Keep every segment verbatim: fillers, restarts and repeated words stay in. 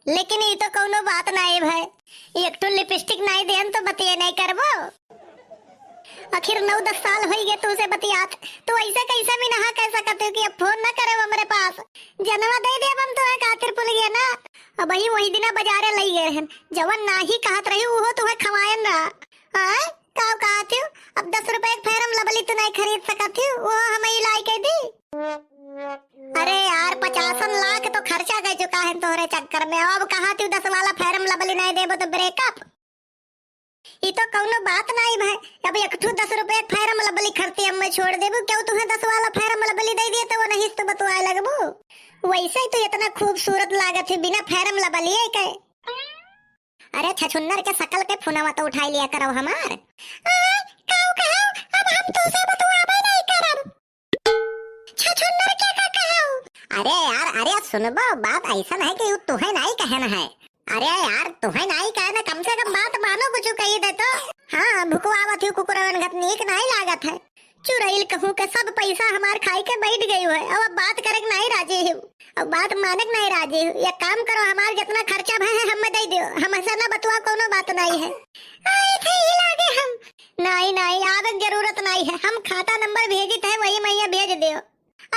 लेकिन ई तो कौनो बात नाई भाई, एक ठो लिपस्टिक नाई देन तो बतिये नाई करबो। आखिर नौ दस साल होई गए तुमसे बतियात, तू ऐसे कैसे भी नहा कह सकत हो कि अब फोन ना करे हमरे पास। जनवा दे दे, अब हम तुम्हें खातिर भूल गए ना। अब वही, वही दिना बाजारे लई गए रहन, जवन नाही कहत रही उहो तुम्हें खवायन रहा। हाँ, का कहत हो? अब दस रुपए के Fair and Lovely तू नहीं खरीद सकत हो, वो हम ही लाई के दी। अरे यार, पचासन लाख तो खर्चा कर चुका है तोहरे चक्कर में, अब कहत हो दस वाला Fair and Lovely नहीं देबो तो breakup। ई तो कौनो बात नाई भाई, अब एक ठो दस रुपया के Fair and Lovely खरीदते हम मैं छोड़ देबू, क्यों तुम्हें दस वाला Fair and Lovely दे दिए तो वो नहीं तो बतुआए लगबू। वैसे ही तो इतना खूबसूरत लागत है बिना Fair and Lovely के। अरे छछुन्नर के शकल के फोनवा तो उठाई लिया करो हमार। आ, काऊ कहो, अब हम तुमसे बतुआबे नहीं करब। छछुन्नर के का कहो? अरे यार, अरे सुनबो, बात ऐसन है कि उ तुहे नाई कहन है। अरे यार, तुहे नाई कहन है, कम से कम बात मानो, कुछ कही दे तो। हाँ, भुकवावत ही कुकुरवन घत नीक नाई लागत है। चुड़ैल कहूँ के सब पैसा हमार खाई के बैठ गई है, अब, अब बात करे के नाई राजी हूँ, अब बात माने के नाई राजी हूँ। एक काम करो, हमार जितना खर्चा भय है हमें दे दियो, हमसे ना बतुआ, कोनो बात नाई है। आई थे ही लागे हम। नाई, नाई, आवे के जरूरत नाई है, हम खाता नंबर भेजित है, वही मैया भेज दियो।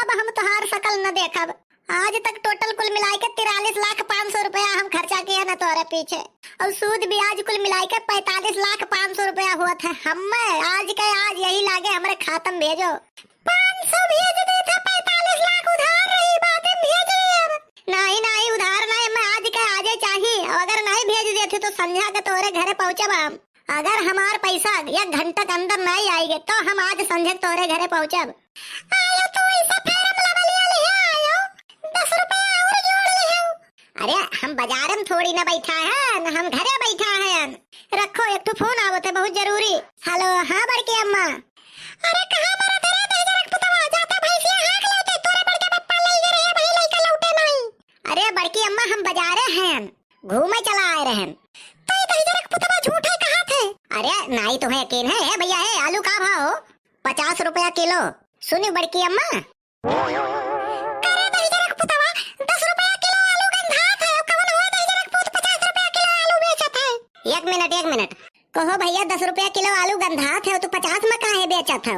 अब हम तोहार शकल न देखब। आज तक total कुल मिलाए के तिरालीस लाख पाँच सौ रुपया हम खर्चा किए न तोहरे पीछे, और सूद ब्याज कुल मिलाए के पैंतालीस लाख पाँच सौ रुपया हुआ था। हमें आज के आज यही लागे हमरे खाता में भेजो। पाँच सौ भेज दे था, पैंतालीस लाख उधार रही, बातें भेज दे अब। नहीं, नहीं, उधार नहीं, मैं आज के आजे चाही, और अगर नहीं भेज देते तो संझा के तोहरे घरे पहुँचब हम। अगर हमार पैसा एक घंटा के अंदर नहीं आएगे तो हम आज संझा के तोहरे घरे पहुँचब। आयो तू ऐसा Fair and Lovely लिहे आयो, दस रुपया और जोड़ लिहे। अरे हम बाजार में थोड़ी ना बैठा है, न हम घरे बैठा है। रखो एक ठो फोन आवत है बहुत जरूरी। हेलो, हाँ बड़की अम्मा। अरे कहाँ मरत है रे दहिजरक पुतवा, जाता भैंसिया हाँक लेते, तोरे बड़के पप्पा ले गए रहे, भाई लइका लौटे नहीं। अरे बड़की अम्मा हम बाजारे हैं, घूमे चला आए रहन। तो ये दहिजरक पुतवा झूठे कहा थे। अरे नाई तुम्हें यकीन है? ए भैया, ए आलू का भाव हो? पचास रुपया किलो। सुनी बड़की अम्मा। करे दहिजरक पुतवा, दस रुपया किलो आलू गंधात है, कवन हुए दहिजरक पूत पचास रुपया किलो आलू बेचत है? एक मिनट, एक मिनट। कहो भैया, दस रुपया किलो आलू गंधात है, तू पचास में काहे बेचत है?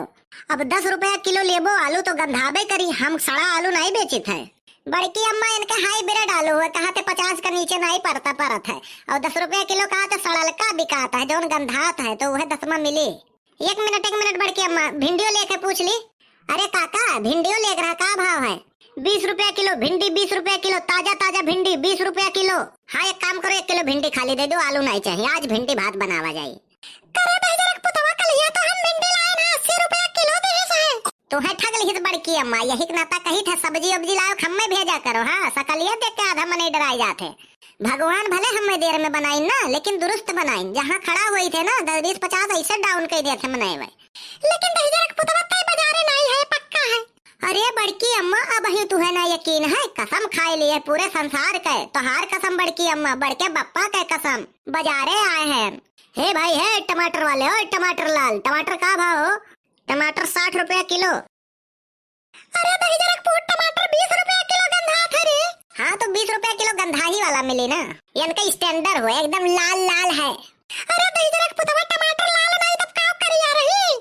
अब दस रुपया किलो लेबो आलू तो गंधाबे करी, हम सड़ा आलू नहीं बेचित है। बड़की अम्मा इनके hybrid आलू है, कहा थे पचास का नीचे नहीं पड़ता, परत है, और दस रुपया किलो कहा थे सड़लका बिकात है, जौन गंधात है तो वह दस में मिली। एक मिनट, एक मिनट बड़की अम्मा, भिंडियो लेके पूछ ली। अरे काका, भिंडियो लेके रहा, का भाव है? बीस रुपया किलो भिंडी, बीस रुपया किलो, ताजा ताजा भिंडी बीस रुपया किलो। हाँ, एक काम करो, एक किलो भिंडी खाली दे दो, आलू नहीं चाहिए, आज भिंडी भात बनावा जाए। करे दहिजरक पुतवा, कलिया तो हम भिंडी लाए ना, अस्सी रुपया किलो दिहिस है। तोहे ठग लिहिस बड़की अम्मा, यही के नाता कही था सब्जी उब्जी लाओ, हम्मे भेजा करो। हाँ, सकलिया देख के आधा मनई डराई जात है। भगवान भले हम्मे देर में बनाइन ना, लेकिन दुरुस्त बनाइन। जहाँ खड़ा होई थे ना, दस बीस पचास ऐसे down कर दिया थे मनई में। लेकिन दहिजरक पुतवा तय बाजारे नहीं है, पक्का है। अरे बड़की अम्मा, अब ही तुहे ना यकीन है, कसम खाए लिए पूरे संसार के, तोहार कसम बड़की अम्मा, बड़के बप्पा के कसम, बाजारे आए हैं। हे भाई, हे टमाटर वाले, ओ टमाटर लाल, टमाटर का भाव हो? टमाटर साठ रुपया किलो। अरे दहिजरक पूत, टमाटर बीस रुपया किलो गंधात है रे। हाँ, तो बीस रुपया किलो गंधाही वाला मिली ना, इनका standard हो, एकदम लाल लाल है। अरे दहिजरक पुतवा, टमाटर लाल नहीं तब का करिया रही?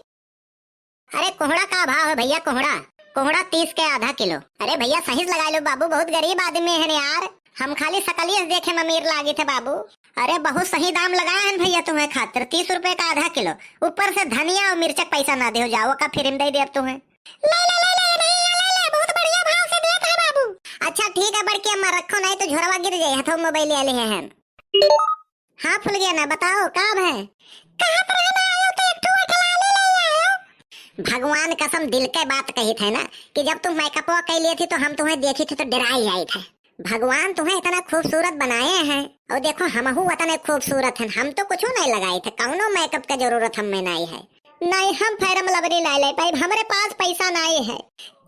अरे कोहड़ा का भाव है भैया, कोहड़ा? कोहड़ा तीस के आधा किलो। अरे भैया सही से लगा लो बाबू, बहुत गरीब आदमी है यार, हम खाली सकलिए से देखे में अमीर लागी थे बाबू। अरे बहुत सही दाम लगाए हैं भैया तुम्हें खातिर, तीस रुपए का आधा किलो, ऊपर से धनिया और मिर्चक पैसा ना दे जाओ, का फ्री में दे दे अब तुम्हें। ले ले ले ले भैया, ले ले, बहुत बढ़िया भाव से देत है बाबू। अच्छा ठीक है बड़की अम्मा, रखो नहीं तो झोरवा गिर जाए, हथो मोबाइल ले ले हैं। हाँ फुलगेना, बताओ का भय? कहत रहे ना आयो तो एक ठो उठलाली ले आयो। भगवान कसम दिल के बात कही थे ना कि जब तुम मेकअपवा कर लिए थी तो हम तुम्हें देखी थे तो डराई आई थे। भगवान तुम्हें इतना खूबसूरत बनाए हैं और देखो हमहू वतने खूबसूरत हैं, हम तो कुछ नहीं लगाए थे, कौनो मेकअप का जरूरत हमें नहीं है। नहीं, हम Fair and Lovely नहीं ले पाइब, हमरे पास पैसा नहीं है।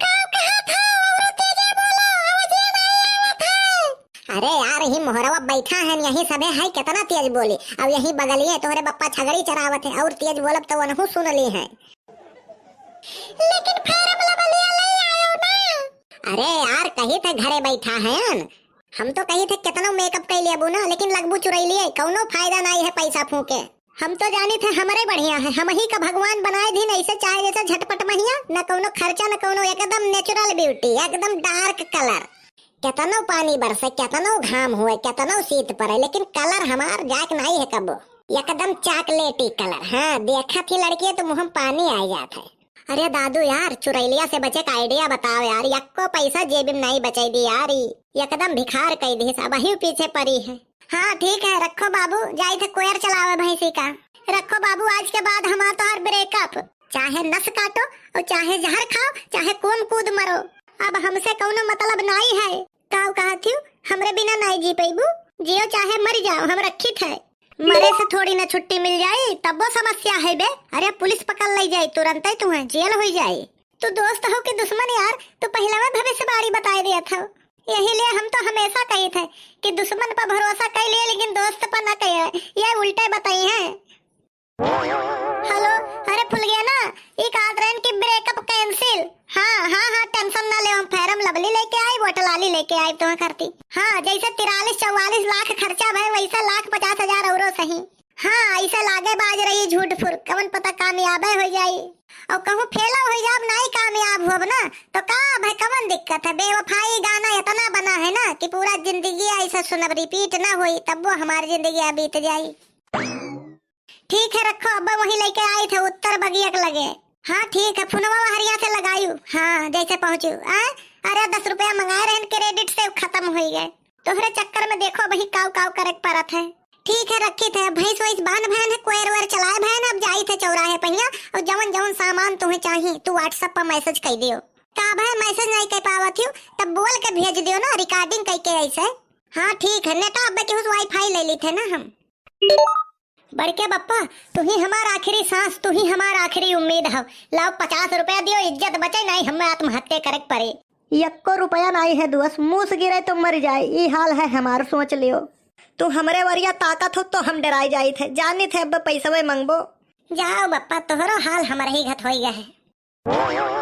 का कहत हो? और तेजे बोलो, आवाजे नहीं आवत है। अरे यार, यही मोहरवा बैठा है, यही सबे है, कितना तेज बोली। अब यही बगलिए तोहरे बप्पा छगड़ी चरावत है, और तेज बोलब तो वनहु सुन ली है। लेकिन Fair and Lovely ले आयो ना। अरे यार, कही थे घरे बैठा है। हम तो कही थे केतनो मेकअप कइ लेबू ना, लेकिन लगबू चुरैलिए, कौनो फायदा नाई है पैसा फूके। हम तो जानी थे हमरे बढ़िया है, हमही का भगवान बनाए दिन ऐसे, चाहे जैसे झटपट महिया, न कौनो खर्चा न कौनो, एकदम natural beauty, एकदम dark colour। केतनो पानी बरसे, केतनो घाम हुए, केतनो शीत पड़े, लेकिन colour हमार जाए के नाई है कबो। एकदम chocolatey colour। हाँ, देखा थी लड़की तो मुँह में पानी आ जात है। अरे दादू यार, चुरैलिया से बचे का idea बताओ यार, यक्को पैसा जेब में नाई बचाई दी यार, ई एकदम भिखार कई दी, अबहियो पीछे पड़ी है। हाँ ठीक है, रखो बाबू, जाई थे कोयर चलावे भैंसी का। रखो बाबू, आज के बाद हमार तोहार breakup। चाहे नस काटो और चाहे जहर खाओ, चाहे कूम कूद मरो, अब हमसे कौनो मतलब नाई है। काऊ कहत हियो, हमरे बिना नाई जी पैबू? जियो चाहे मर जाओ, हम रखित है। मरे से थोड़ी ना छुट्टी मिल जाई, तब्बो समस्या है बे। अरे पुलिस पकड़ लई जाई, तुरंते तुहें जेल होई जाई। तू दोस्त हो कि दुश्मन यार, तू पहिलवे भविष्यवाणी बताए दिया था। यही लिए हम तो हमेशा कही थे कि दुश्मन पर भरोसा कर लिए, लेकिन दोस्त पर ना कहे, ये उल्टे बताई हैं। हेलो, अरे फुलगेना, ई कहत रहन कि breakup cancel। हाँ, हाँ, हाँ, tension ना ले, हम Fair and Lovely लेके आई, बोटलाली लेके आई तुम्हें करती। हाँ, जैसे तिरालीस चौवालीस लाख खर्चा भय, वैसे लाख पचास हजार औरो सही। हाँ, ऐसे लागे बाज रही झूठ फुर, कवन पता कामयाबे हो जाई। और कहूँ फेलो हो जाब, नाई कामयाब होब ना, तो का भय, कवन दिक्कत है? बेवफाई गाना इतना बना है ना कि पूरा जिंदगी ऐसा सुनब, repeat ना होई, तब वो हमारी जिंदगी बीत जाई। ठीक है, रखो, अब वहीं लेके आई थे उत्तर बगिया के लगे। हाँ ठीक है, फोनवा हरिया से लगायू। हाँ, जैसे पहुँचू। आ? अरे, दस रुपया मंगाए रहन credit से, खत्म हो गए। तोहरे चक्कर में देखो, वही काव काव करे के परत है। ठीक है, रखी थे, भैंस वैंस बांध भैन है, कोयर वोयर चलाए भैन, अब जाई थे चौराहे पहिया, और जवन जवन सामान तुम्हें चाहिए, तू WhatsApp पर message कर दियो। का भाई message नहीं कर पावत हो, तब बोल के भेज दियो ना, recording करके ऐसे। हाँ ठीक है, नेटा अब के उस WiFi ले ली थे ना हम। बड़के बप्पा, तू ही हमार आखिरी सांस, तू ही हमार आखिरी उम्मीद हव। लाओ पचास रुपया दियो, इज्जत बचे नाई, हमें आत्महत्या करे के पड़े। यक्को रुपया नाई है दोस्त, मूस गिरे तो मर जाए, ई हाल है हमार, सोच लियो। तू हमरे वरिया ताकत हो तो हम डराई जाई थे, जानी थे अब पैसवे मंगबो। जाओ बप्पा, तोहरो हाल हमरे ही घत होई गए है।